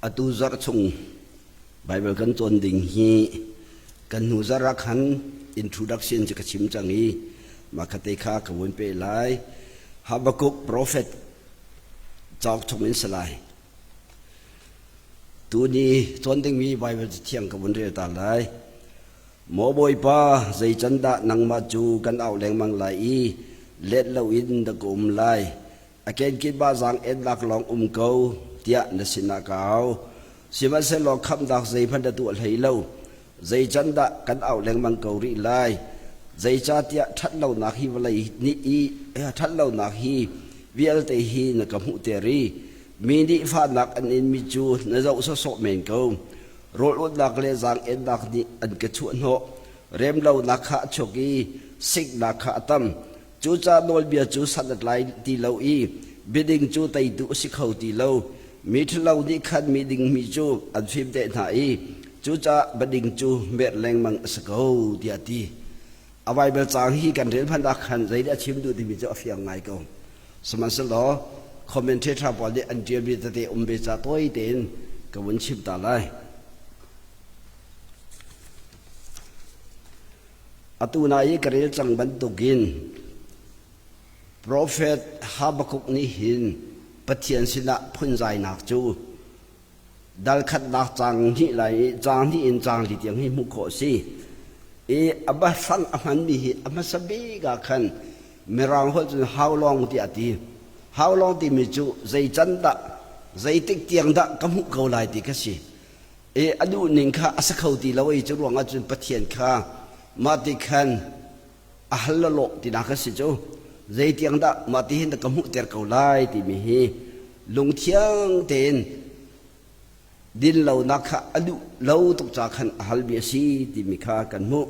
Atu zarh chung Baibal kan cawn ding hi kan hnu zarh ah khan introduction cu ka chim cang i mah kha te kha ka vun peh lai. Habakkuk profet cauk chung in si lai. Tuni cawn dingmi Baibal cathiang ka vun rel ta lai. Maw Bawipa, zei can dah nangmah cu kan auh lengmang lai i let loin na ka um lai? A kenkip ah zaang-ennak lawng um ko, tiah na sinah ka au. Sihmanhsehlaw khamhnak zeihmanh na tuah hlei lo. Zei can dah kan auh lengmang ko rih lai? Zeicahtiah ṭhatlonak hi vawlei nih i ṭhatlonak hi vialte hi na ka hmuhter i mi nih fahnak an inmi cu na zoh sawsawh men ko. Rawl ulhnak le zaang-ennak nih an ka chuahhnawh. Remlonak kha a chuak i siknak kha a tam. Cucaah nawlbia cu san a tlai ti lo i biading cu teitu a si kho ti lo. Mi ṭhalo nih khan mi dingmi cu an fim te hna i cucaah biading cu merh lengmang a si ko, tiah a ti. A Baibal caang hi kan rel hmanh ah khan zeidah a chim duh timi cu a fiang ngai ko. Sihmanhsehlaw commentator pawl nih an ṭialmi tete um ve ca tawi tein ka vun chim ta lai. Atu na i ka rel cang bantukin profet Habakkuk nih hin Pathian sinah phunzainak cu dal khatnak caang hnih lai i caang hnih in caang li tiang hi hmuh khawh a si. I a biafang a hmanmi hi a hmasa bik ah khan Mirang holh cun how long tiah a ti. How long timi cu zei can dah, zeitik tiang dah ka hmuh ko lai ti kha si. I a duhning kha a sa kho ti lo i cu ruangah cun Pathian kha mah ti khan a hal lawlawh tinak a si cu. Zeitiang dah mah ti hin na ka hmuhter ko lai timi hi lungthiang tein dinlonak kha a duh lo tuk ca khan a halmi a si timi kha kan hmuh.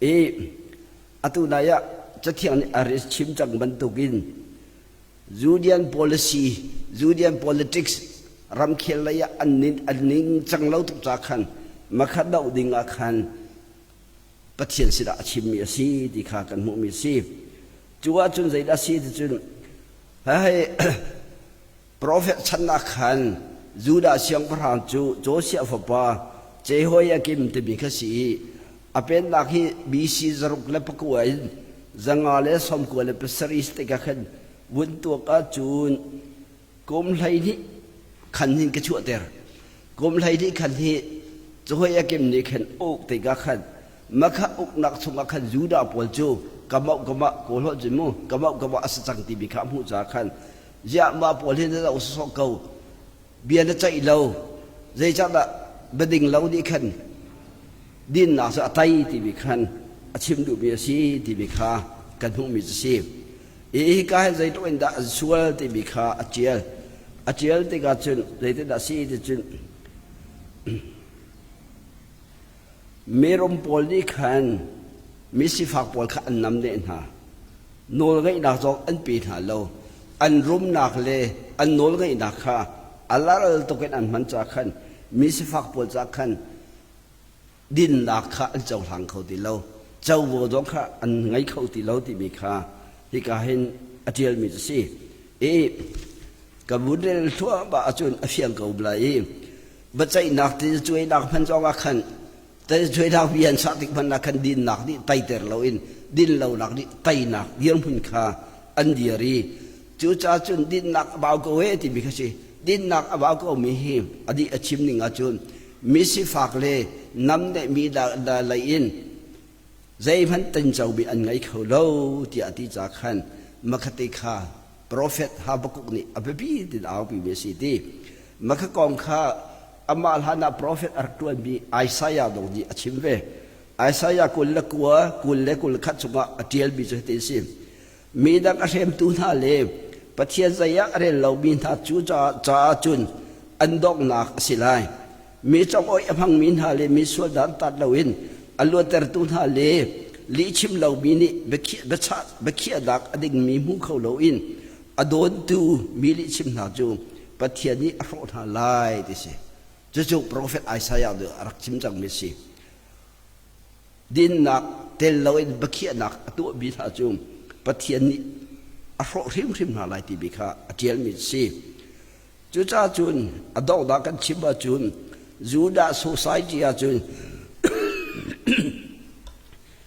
I atu nai ah Cathiang nih a chim cang bantukin Judean policy, Judean politics ramkhel lei ah an nin an ning cang lo tuk ca khan makhat doh ding ah khan Pathian sinah a chimmi a si ti kha kan hmuhmi a si. Cu ahcun zeidah a si ti cun hei profet chan ah khan Judah siangpahrang cu Josiah fapa Jehoiakim timi kha si i a pennak hi BC 609 in 597 tikah khan vun tuak ahcun kum 12 khan hin ka chuahter. Kum 12 khan hi Jehoiakim nih khan uk tikah khan makha uknak chungah khan Judah pawl cu kamauh kamah kawl holh cun mu kamauh kamah a si cang timi kha a hmuh caah khan ziah mah pawl hi na zoh sawsawh ko bia na ceih lo zeicahdah biading lo nih khan dinnak cu a tai timi khan a chim duhmi a si timi kha kan hmuhmi cu si. I hika hin zeitluk in dah an sual timi kha a ṭial. A ṭial tikah cun zeitindah a si ti cun mirum pawl nih khan misifak pawl kha an namneh hna. Nawlngeihnak zong an pe hna lo. An rumnak le an nawlngeihnak kha a lal tuk in an hman ca khan misifak pawl ca khan dinnak kha an cohlang kho ti lo. Covo zong kha an ngei kho ti lo timi kha hika hin a ṭialmi cu si. I ka vun rel thluahmah ahcun a fiang ko lai i biaceihnak ti cuainak hman zong ah khan cuainak bia an sah tik hmanh ah khan dinnak nih taiter loin dinlonak nih teinak dirhmun kha an dir i cucaah cun dinnak a bau ko e timi kha si. Dinnak a bau ko mi hi a dih a chim ning ahcun misifak le namneh mi lei in zeihmanh tincomi an ngei kho lo tiah a ti ca khan makhate kha profet Habakkuk nih a biapi tin aupimi a si ti. Makha kong kha amah hlan ah profet a rak ṭuanmi Isaiah zong nih a chim ve. Isaiah 29, 21 chungah a ṭialmi cu hitin a si. Mi dang a hremtu hna le Pathian zei ah a rel lomi hna cu caah cun an donghnak a si lai. Mi congoih a hmangmi hna le mi sual dantat loin a luattertu hna le lihchim lomi nih biakhiahnak a dingmi hmu kho loin a dawntu mi lihchim hna cu Pathian nih a hrawh hna lai ti si. Cucu profet Isaiah nih a rak chim cangmi a si. Dinnak tel loin biakhiahnak a tuahmi hna cu Pathian nih a hrawh hrimhrim hna lai timi kha a ṭialmi a si. Cucaah cun a donghnak kan chim ahcun Judah society ahcun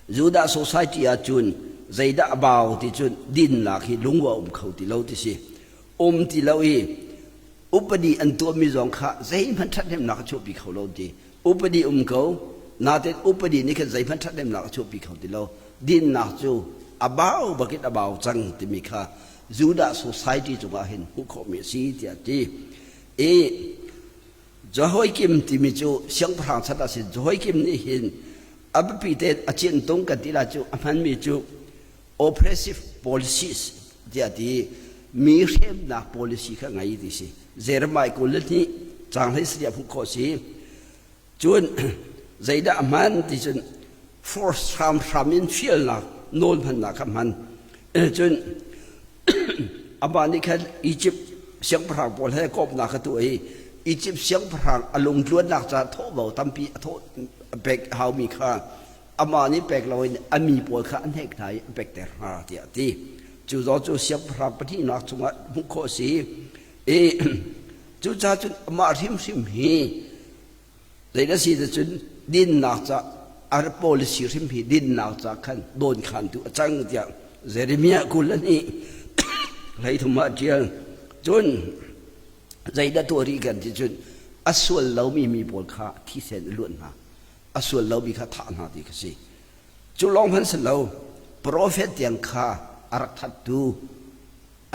Judah society ahcun zeidah a bau ti cun dinnak hi lungua um kho ti lo ti si. Um ti lo i upadi an tuahmi zong kha zeihmanh ṭhathnemnak a chuahpi kho lo ti. Upadi um ko, nain upadi nih khan zeihmanh ṭhathnemnak a chuahpi kho ti lo. Dinnak cu a bau bakin a bau cang timi kha Judah society cungah hin hmuh khawhmi a si tiah a ti. I Jehoiakim timi cu siangpahrang chan ah sin Jehoiakim nih hin a biapi tein a cintung kan ti lai cu a hmanmi cu oppressive policies tiah ti mi hremnak policy kha ngei ti si. Jeremiah 22 caang hlei sarih hmuh khawh si. Cun zeidah a hman ti cun force hramhram in fialnak nawl hmannak kha hman. Cun amah nih khan Egypt siangpahrang pawl he kawpnak kha tuah i Egypt siangpahrang a lungtluannak caah thawhvo tampi a thawh a pek haumi kha amah nih pek loin a mi pawl kha a hnek hna i a pekter hna tiah a ti. Cu zong cu siangpahrang pahnihnak chungah hmuh khawh a si. I cucaah cun amah hrimhrim hi zei na si cun dinnak ca a policy hrim hi dinnak ca khan dawnkhantu a cang tiah Jeremiah 22 13 ah ṭial. Cun zeidah tuah rih kan ti cun a sual lomi mi pawl kha thisen a luan hna. A sual lomi kha thah hna ti kha si. Cu lawng hmanh si lo, profet tiang kha a rak thattu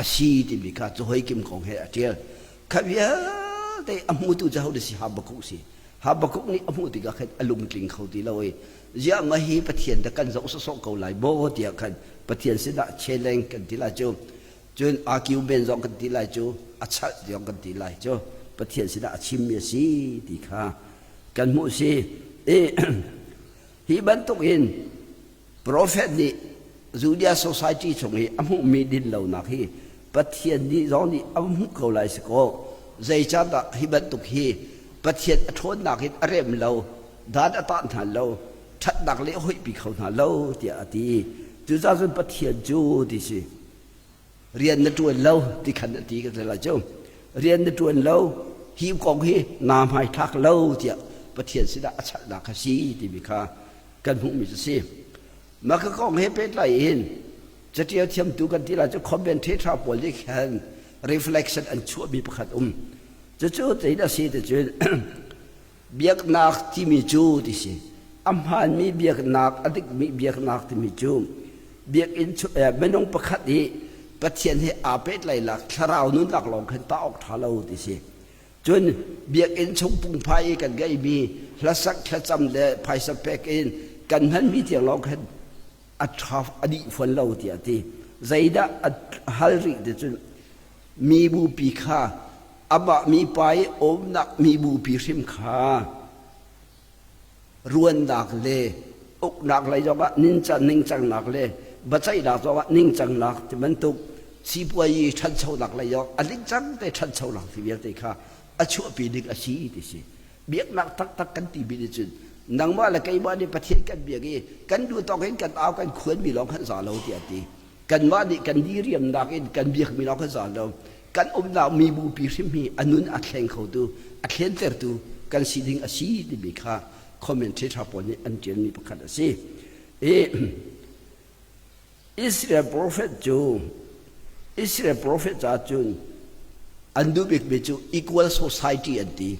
a si timi kha Jehoiakim kong he a ṭial. Kha vialte a hmutu cu hodah si Habakkuk si. Habakkuk nih a hmuh tikah khan a lungtling kho ti lo i ziah ma hi Pathian dah kan zoh sawsawh ko lai maw tiah khan Pathian sinah cheleng kan ti lai cu cun argument zong kan ti lai cu a chalh zong kan ti lai cu Pathian sinah a chimmi a si ti kha kan hmuh si. I hi bantuk in Profet nih Judea society chung i a hmuhmi dinlonak hi Pathian nih zong nih a hmuh ko lai si kaw zeicahdah hi bantuk hi Pathian a ṭhawnnak in a rem lo, dan a tah hna lo, ṭhatnak le a hoihpi kho hna lo tiah a ti. Cucaah cun Pathian cu ti si rian na ṭuan lo ti khan a ti ka ti lai cu. Rian na ṭuan lo, hi kong hi naa hmaithlak lo tiah Pathian sinah a chalhnak kha si timi kha kan hmuhmi cu si. Mah ka kong he pehtlai in catial thiamtu kan ti lai cu commentator pawl nih khan reflection an chuahmi pakhat um. Cucu zeidah a si ti cun biaknak timi cu ti si. A hmaanmi biaknak, a dikmi biaknak timi cu biakinn minung pakhat i Pathian he aa pehtlaihnak thlarau nunnak lawng khan tah awk ṭha lo ti si. Cun biakinn chung pungphai i kan ngeihmi hlasak thlacam le phaisa pek in kan hmanmi tiang lawng khan a ṭha a dih fawn lo tiah a ti. Zeidah a hal rih ti cun mi bupi kha amah mipa i umnak mi bupi hrim kha ruannak le uknak lei zongah ningcangnak le biaceihnak zongah ningcangnak ti bantuk sipuayi ṭhanchonak lei zong a ningcang te ṭhanchonak ti vialte kha a chuahpi ding a si ti si. Biaknak taktak kan ti nih cun nangmah le keimah nih Pathian kan biak i kan duh tawk in kan au kan khuanmi lawng khan za lo tiah a ti. Kanmah nih kan diriamnak in kan biakmi lawng khan za lo. Kan umnak mi bupi hrim hi a nun a thleng khotu, a thlentertu kan si ding a si timi kha commentator pawl nih an ṭialmi pakhat a si. I Israel prophet cu Israel prophet ca cun an duh bikmi cu equal society an ti.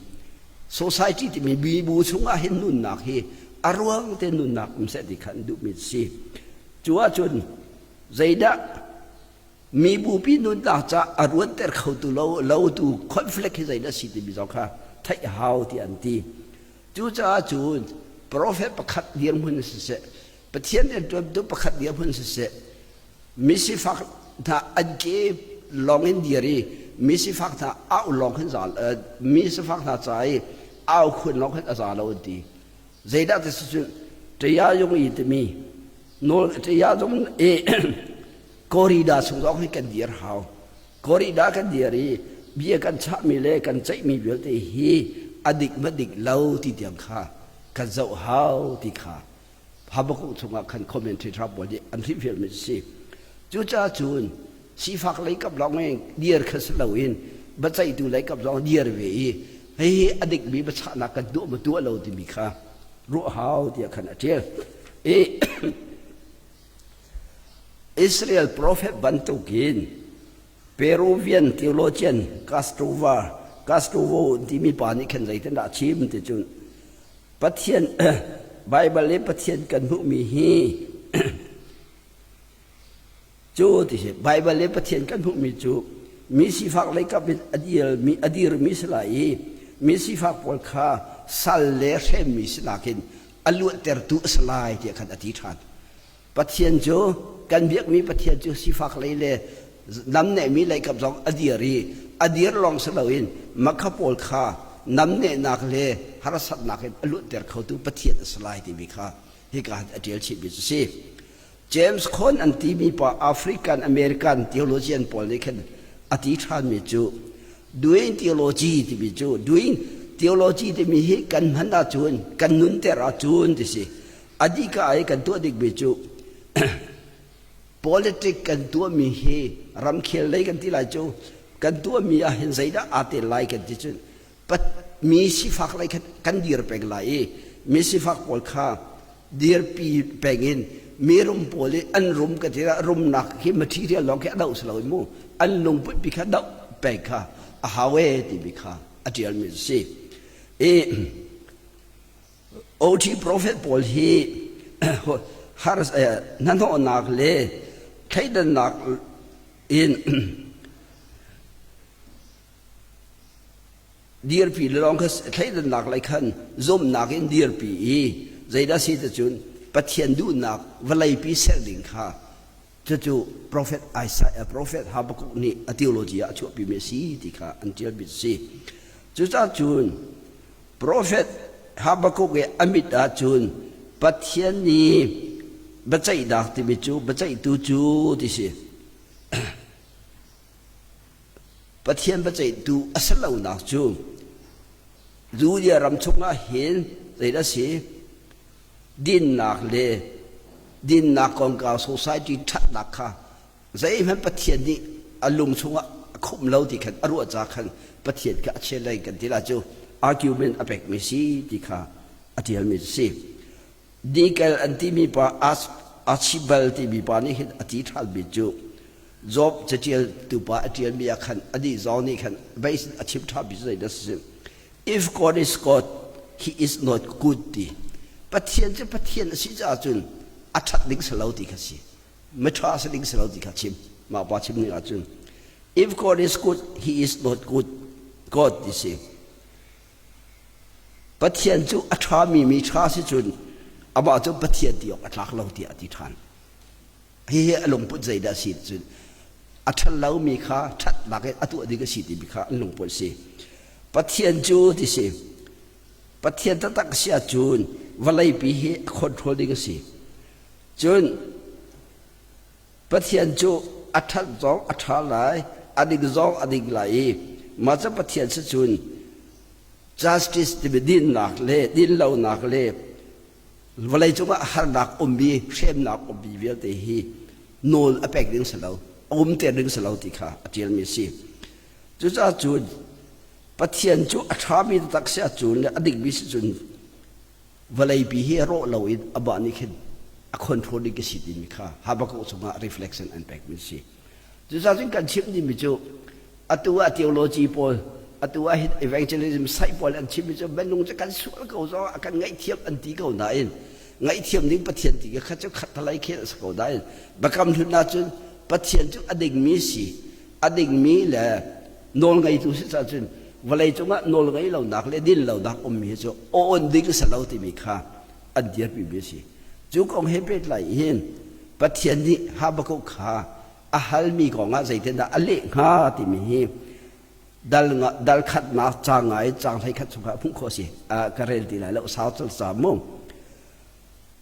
Society timi mibu chungah hin nunnak hi a ruang te nunnak um seh ti kha an duhmi a si. Cu ahcun zeidah mi bupi nunnak ca a ruanter khotu lo lotu conflict hi zeidah si timi zong kha theih hau ti an ti. Cucaah cun prophet pakhat dirhmun siseh, Pathian rianṭuantu pakhat dirhmun siseh, misifak hna an ke lawng in dir i misifak hna au lawng khan za misifak hna ca i au khun lawng khan a za lo an ti. Zeidah ti si cun ṭaya yung i timi nawl ṭaya zong i Korida chung zong hi kan dir hau. Korida kan dir i bia kan chahmi le kan ceihmi vialte hi a dik ma dik lo ti tiang kha kan zoh hau ti kha Habakkuk chungah khan commentator pawl nih an hrilhfialmi a si. Cucaah cun sifak lei kap lawng in dir kha si loin. biaceihtu lei kap zong dir ve i hihi a dikmi biachahnak kan tuah maw tuah lo timi kha ruah hau tiah khan a ṭial. I Israel prophet bantukin Peruvian theologian Castrova Castrovo timi pa nih khan zeitindah a chim ti cun Pathian Baibal i Pathian kan hmuhmi hi cu ti si Baibal i Pathian kan hmuhmi cu mi sifak lei kap in a dirmi a dirmi si lai i mi sifak pawl kha sal le hremmi si nakin a luattertu a si lai tiah khan a ti ṭhan. Pathian cu kan biakmi Pathian cu sifak lei le namnehmi leikap zong a dir i a dir lawng si loin makha pawl kha namnehnak le harsatnak in a luatter khotu Pathian a si lai timi kha hika a ṭial chihmi cu si. James Cone an timi pa African American theologian pawl nih khin a ti ṭhanmi cu doing theology timi cu doing theology timi hi kan hman ahcun kan nunter ahcun ti si a dika i kan tuah dikmi cu politic kan tuahmi hi ramkhel lei kan ti lai cu kan tuahmi ah hin zeidah aa tel lai kan ti cun mi sifak lei khan kan dir peng lai i mi sifak pawl kha dirpi peng in mi rum pawl i an rum ka ti rumnak khi material lawng khi a doh si lo mu an lungput pi kha doh peng kha a hau e timi kha a ṭialmi a si i OT prophet pawl hi har hnahnawhnak le thleidannak in dirpi lawng kha thleidannak lei khan zumnak in dirpi i zeidah si ti cun Pathian duhnak vawleipi ser ding kha cucu prophet Isaiah prophet Habakkuk nih a theology ah a chuahpimi a si ti kha an ṭialmi a si. Cucaah cun Profet Habakkuk i a mit ahcun Pathian nih biaceihnak timi cu biaceihtu cu ti si. Pathian biaceihtu a si lonak cu Judea ram chungah hin zeidah a si? Dinnak le dinnak kongkau society ṭhatnak kha zeihmanh Pathian nih a lung chungah a khumh lo ti khan a ruah ca khan Pathian kha a chiat lei kan ti la cu argument a pekmi si ti kha a ṭialmi si. Nikel an timi pa Archibald timi pa nih hin a ti ṭhanmi cu Job caṭial tu pa a ṭialmi ah khan anih zong nih khan base a chim ṭhanmi cu zeidah si If God is God, he is not good ti. Pathian cu Pathian a si caah cun a ṭhat ding si lo ti kha si. Miṭha si ding si lo ti kha chim. Mah pa chim ning ahcun if God is good, he is not good. God ti si. Pathian cu a ṭhami mi ṭha si cun amah cu Pathian ti awk a tlak lo tiah a ti ṭhan. Hihi a lungput zeidah a si cun a ṭhat lomi kha ṭhatnak in a tuah ding a si timi kha an lungput si. Pathian cu ti si. Pathian taktak si ahcun vawleipi hi a control ding a si. Cun Pathian cu a ṭhat zong a ṭha lai, a ding zong a ding lai i mah cu Pathian si cun justice timi dinnak le dinlonak le vawleicung ah harnak ummi hremnak ummi vialte hi nawl a pek ding si lo, a umter ding si lo ti kha a ṭialmi a si. Cucaah cun Pathian cu a ṭhami taktak si ahcun le a dikmi si cun vawleipi hi rawh loin amah nih khin a control ding ka si timi kha Habakkuk chungah reflection an pekmi a si. Cucaah cun kan chim dingmi cu atu ah theology pawl atu ah hin evangelism site pawl an chimmi cu minung cu kan sual ko zong a kan ngaihthiam an ti ko nain ngaihthiam ding Pathian ti kha cu khat khel a si ko nain biakam hlun ahcun Pathian cu a dingmi si a dingmi le nawlngeitu si cah cun vawlei cungah nawlngei lonak le din lonak ummi hi cu awn ding si lo timi kha an dirpimi a si. Cu kong he pehtlai hin Pathian nih Habakkuk kha a halmi kongah zeitindah a leh hnga timi hi dal dal khatnak caang ngai caang 11 chungah hmuh khawh a si. Ka rel ti lai lo sau cal ca mu.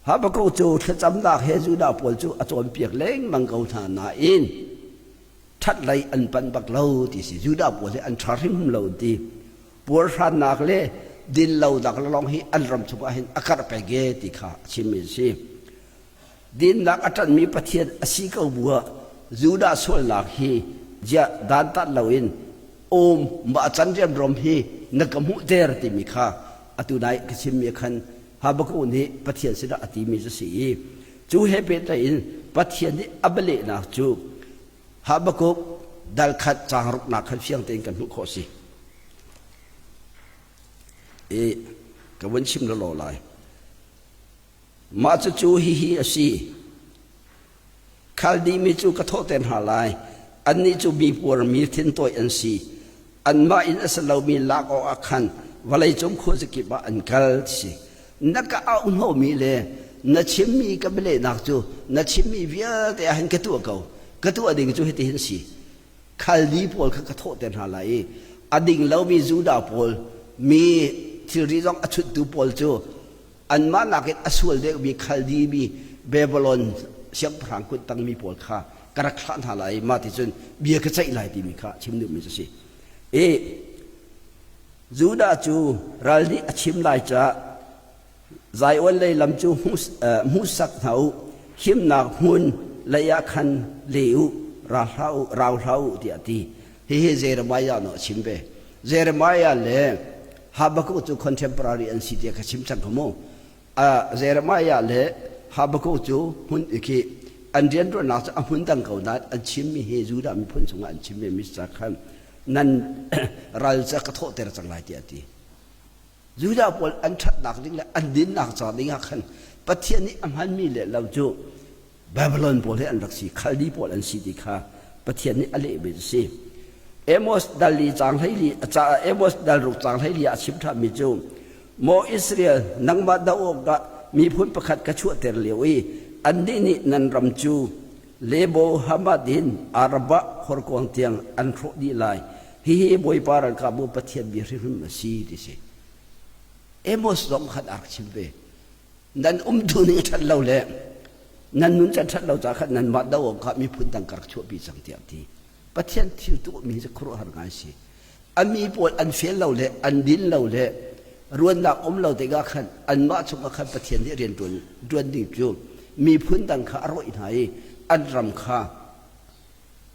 Habakkuk cu thlacamnak he Judah pawl cu a cawnpiak lengmang ko hna nain ṭhatlei an panh bak lo ti si. Judah pawl hi an ṭha hrim lo ti. Puarhrannak le dinlonak lawng hi an ram chungah hin a karh peng e ti kha a chimmi a si. Dinnak a ṭanhmi Pathian a si ko bu ah Judah sualnak hi ziah dantat loin Um mah can riamruam hi na ka hmuhter timi kha atu nai ka chimmi khan Habakkuk nih Pathian sinah a timi cu si i cu he pehtlai in Pathian nih a bialehnak cu Habakkuk dal khat caang ruknak khan fiang tein kan hmuh khawh si. I ka vun chim lawlaw lai. Mah cucu hihi a si. Khaldi mi cu ka thawhter hna lai. Annih cu mi puarmi thintawi an si. Anmah in a si lomi lak awkah khan vawleicung khuazakip ah an kal ti si. Na ka auhnawhmi le na chimmi ka bialehnak cu na chimmi vialte ah hin ka tuah ko. Ka tuah ding cu hitihin si. Khaldi pawl kha ka thawhter hna lai i a ding lomi Judah pawl mi thilri zong a chuttu pawl cu anmah nakin a sual deuhmi Khaldi mi Babylon siangpahrang kut tangmi pawl kha ka rak thlah hna lai mah ti cun bia ka ceih lai timi kha chim duhmi cu si. I Judah cu ral nih a chim lai caah Zion lei lam cu hmuhsak hna u, himnak hmun lei ah khan le u, ra hlah u, rau hlah u tiah a ti. Hihi Jeremiah nih a chim ve. Jeremiah le Habakkuk cu contemporary an si tiah ka chim cang ko mu. Jeremiah le Habakkuk cu hmun khi an rianṭuannak cu a hmun dang ko nain an chimmi hi Judah miphun chungah an chimmi mi ca khan nan ral ca ka thawhter cang lai tiah a ti. Judah pawl an ṭhatnak ding le an dinnak ca ding ah khan Pathian nih a hmanmi le lo cu Babylon pawl hi an rak si, Khaldi pawl an si ti kha Pathian nih a lehmi a si. Amos dal li caang 14 Amos dal ruk caang 14 ah a chim ṭhanmi cu Maw Israel nangmah doh awkah miphun pakhat ka chuahter lio i annih nih nan ram cu Lebo Hamath in Arabah horkuang tiang an hrawh dih lai. Hihi Bawipa ralkapbu Pathian bia hrimhrim a si ti si. Amos zong khan a rak chim ve. Nan umtu ning a ṭhat lo le nan nun can ṭhat lo caah khan nanmah do awk kha miphun dang ka rak chuahpi cang tiah a ti. Pathian thil tuahmi cu khuaruahhar ngai si. A mi pawl an fel lo le an din lo le ruannak um lo tikah khan anmah chungah khan Pathian nih rian ṭuan ṭuan ding cu miphun dang kha a rawih hna i an ram kha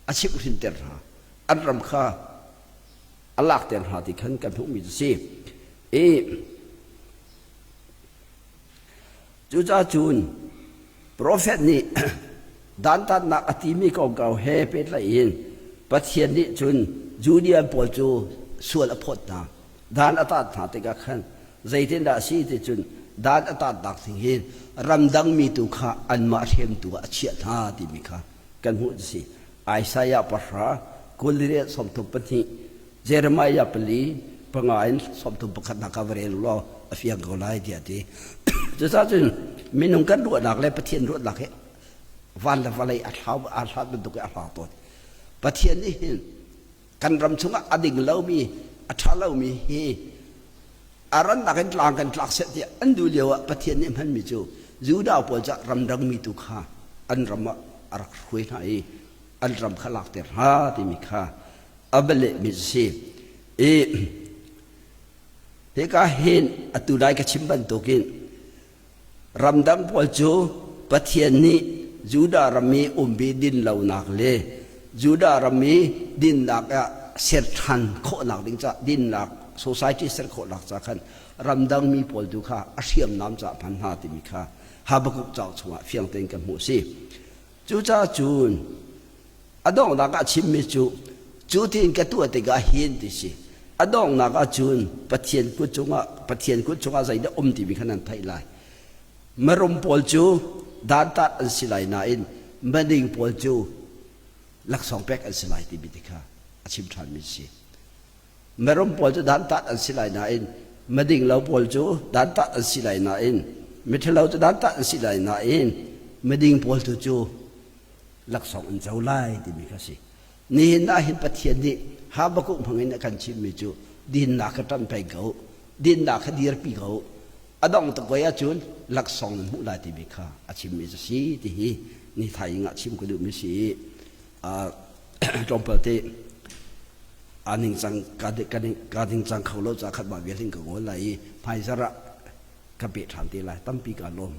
a chimhhrinter hna. An ram kha a lakter hna ti khan kan hmuhmi cu si. I Cucaah cun profet nih dantatnak a timi kongkau he pehtlaih in Pathian nih cun Judean pawl cu sual a phawt hna. Dan a tat hna tikah khan zeitindah a si ti cun dan a tatnak thing hin ramdang mi tu kha anmah hremtu ah a chiah hna timi kha kan hmuh a si. Isaiah pahra 24 32 Jeremiah pali panga in 31 nak ah va rel law a fiang ko lai tiah a ti. Cucaah cun minung kan ruahnak le Pathian ruahnak hi van le vawlei a thlau aa hlat bantuk in a hla tawn. Pathian nih hin kan ram chungah a ding lomi a ṭha lomi hi a rannak in tlang kan tlak seh tiah an duh lio ah Pathian nih hmanmi cu Judah pawl cu ramdang mi tu kha an ram ah a rak hruai hna i an ram kha lakter hna timi kha a va lehmi a si. I hika hin atu lai ka chim bantukin ramdang pawl cu Pathian nih Judah ram i ummi dinlonak le Judah ram i dinnak ah ser ṭhan khawhnak ding ca dinnak society ser khawhnak ca khan ramdang mi pawl tu kha a hriamnam ca hman hna timi kha Habakkuk cauk chungah fiang tein kan hmuh a si. Cucaah cun a donghnak ah chimmi cu cu tiin ka tuah tikah hin ti si. A donghnak ah cun Pathian kut cungah Pathian kut chungah zeidah um timi kha nan theih lai. Marum pawl cu dantat an si lai nain mading pawl cu laksawng pek an si lai timi ti kha a chim ṭhanmi si. Mirum pawl cu dantat an si lai nain miding lo pawl cu dantat an si lai nain miṭhalo cu dantat an si lai nain miding pawl tu cu laksawng an co lai timi kha si. Nihin ah hin Pathian nih Habakkuk hmangin a kan chimmi cu dinnak kha ṭanh peng ko, dinnak kha dirpi ko, a dong tuk voi ahcun laksawng nan hmuh lai timi kha a chimmi cu si ti hi ni thaing ah chim ka duhmi si i tlawmpal te a ningcang ka ningcang kho lo ca khat mah vial hin ka ngawl lai i hmaizarh ah ka pe ṭhan te lai tampi ka lawm.